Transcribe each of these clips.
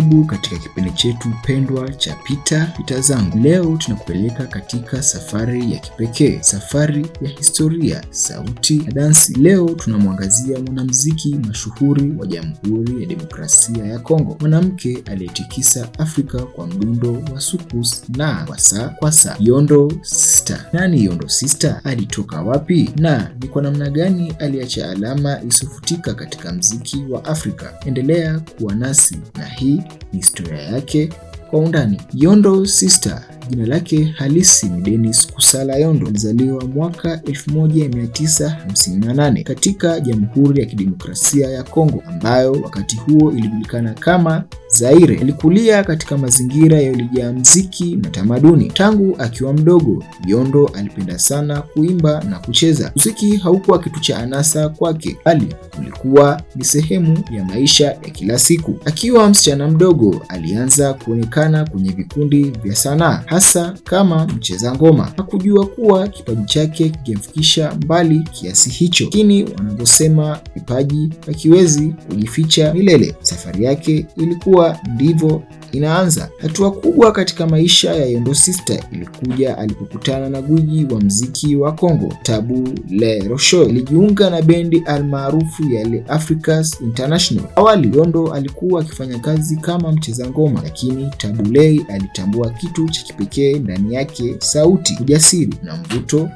Karibu katika kipindi chetu pendwa cha Pita Pita Zangu. Leo tunakupeleka katika safari ya kipekee, safari ya historia, sauti na dansi. Leo tunamwangazia mwanamuziki mashuhuri wa Jamhuri ya Demokrasia ya Kongo, mwanamke aliyetikisa Afrika kwa mdundo wa soukous na kwasa kwasa, Yondo Sister. Nani Yondo Sister? Alitoka wapi na ni kwa namna gani aliacha alama isiyofutika katika mziki wa Afrika? Endelea kuwa nasi na hii ni historia yake kwa undani. Yondo Sister, jina lake halisi ni Dennis Kusala Yondo, alizaliwa mwaka 1958 katika Jamhuri ya Kidemokrasia ya Kongo ambayo wakati huo ilijulikana kama Zaire. Alikulia katika mazingira yaliyojaa mziki na tamaduni. Tangu akiwa mdogo, Yondo alipenda sana kuimba na kucheza. Muziki haukuwa kitu cha anasa kwake, bali ulikuwa ni sehemu ya maisha ya kila siku. Akiwa msichana mdogo, alianza kuonekana kwenye vikundi vya sanaa, hasa kama mcheza ngoma. Hakujua kuwa kipaji chake kingemfikisha mbali kiasi hicho, lakini wanavyosema kipaji hakiwezi kujificha milele. Safari yake ilikuwa ndivyo inaanza. Hatua kubwa katika maisha ya Yondo Sister ilikuja alipokutana na gwiji wa mziki wa Kongo, Tabu Ley Rochereau. Alijiunga na bendi almaarufu ya Le Africas International. Awali Yondo alikuwa akifanya kazi kama mcheza ngoma, lakini Tabu Ley alitambua kitu cha kipekee ndani yake: sauti, ujasiri na mvuto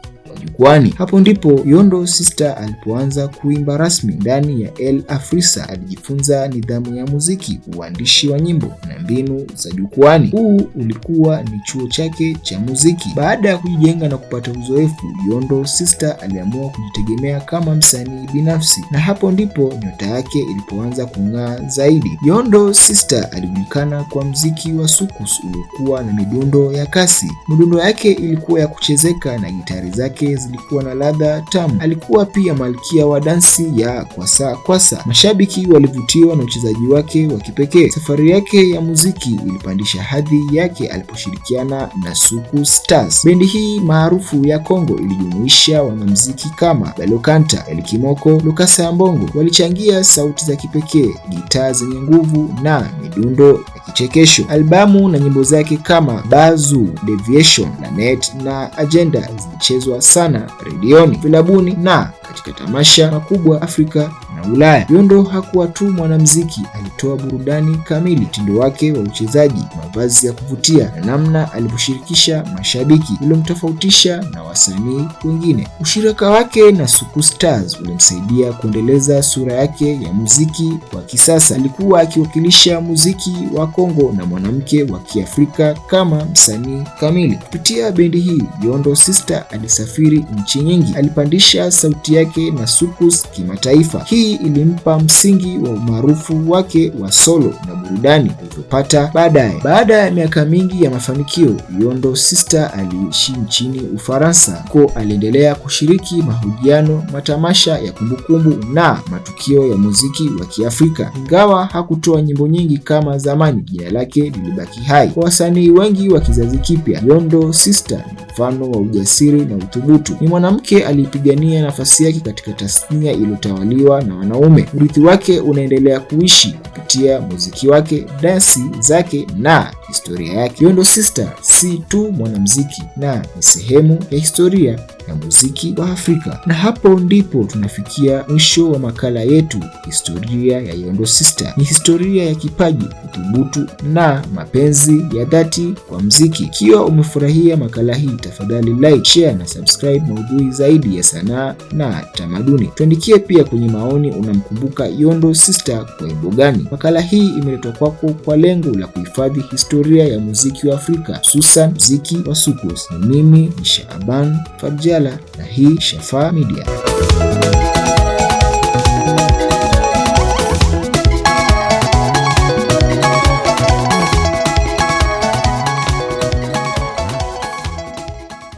jukwani. Hapo ndipo Yondo Sister alipoanza kuimba rasmi ndani ya El Afrisa. Alijifunza nidhamu ya muziki, uandishi wa nyimbo na mbinu za jukwani. Huu ulikuwa ni chuo chake cha muziki. Baada ya kujijenga na kupata uzoefu, Yondo Sister aliamua kujitegemea kama msanii binafsi, na hapo ndipo nyota yake ilipoanza kung'aa zaidi. Yondo Sister alijulikana kwa muziki wa soukous uliokuwa na midundo ya kasi. Midundo yake ilikuwa ya kuchezeka na gitari zake zilikuwa na ladha tamu. Alikuwa pia malkia wa dansi ya kwasa kwasa. Mashabiki walivutiwa na uchezaji wake wa kipekee. Safari yake ya muziki ilipandisha hadhi yake aliposhirikiana na Soukous Stars. Bendi hii maarufu ya Kongo ilijumuisha wanamuziki kama Balokanta, Elikimoko, Lukasa Mbongo. Walichangia sauti za kipekee, gitaa zenye nguvu na midundo ya kichekesho. Albamu na nyimbo zake kama Bazu, Deviation, Lanet na Agenda zilichezwa sana redioni, vilabuni na katika tamasha makubwa Afrika na Ulaya. Yondo hakuwa tu mwanamuziki, alitoa burudani kamili. Mtindo wake wa uchezaji, mavazi ya kuvutia na namna alivyoshirikisha mashabiki ilimtofautisha na wasanii wengine. Ushirika wake na Soukous Stars ulimsaidia kuendeleza sura yake ya muziki wa kisasa. Alikuwa akiwakilisha muziki wa Kongo na mwanamke wa Kiafrika kama msanii kamili. Kupitia bendi hii, Yondo Sister alisafiri nchi nyingi, alipandisha sauti yake na soukous kimataifa. Hii ilimpa msingi wa umaarufu wake wa solo na burudani alivyopata baadaye. Baada ya miaka mingi ya mafanikio, Yondo Sister aliishi nchini Ufaransa. Huko aliendelea kushiriki mahojiano, matamasha ya kumbukumbu na matukio ya muziki wa Kiafrika. Ingawa hakutoa nyimbo nyingi kama zamani, jina lake lilibaki hai kwa wasanii wengi wa kizazi kipya. Yondo Sister ni mfano wa ujasiri na uthubutu. Ni mwanamke aliyepigania nafasi yake katika tasnia iliyotawaliwa na wanaume. Urithi wake unaendelea kuishi kupitia muziki wake, dansi zake na historia yake. Yondo Sister si tu mwanamuziki, na ni sehemu ya historia ya muziki wa Afrika. Na hapo ndipo tunafikia mwisho wa makala yetu, historia ya Yondo Sister. Ni historia ya kipaji, uthubutu na mapenzi ya dhati kwa muziki. Ikiwa umefurahia makala hii, tafadhali like, share na subscribe maudhui zaidi ya sanaa na tamaduni. Tuandikie pia kwenye maoni, unamkumbuka Yondo Sister kwa wimbo gani? Makala hii imeletwa kwako kwa lengo la kuhifadhi historia ya muziki wa Afrika, hususan muziki wa soukous. Mimi ni Shaaban Farjala na hii Shafaa Media.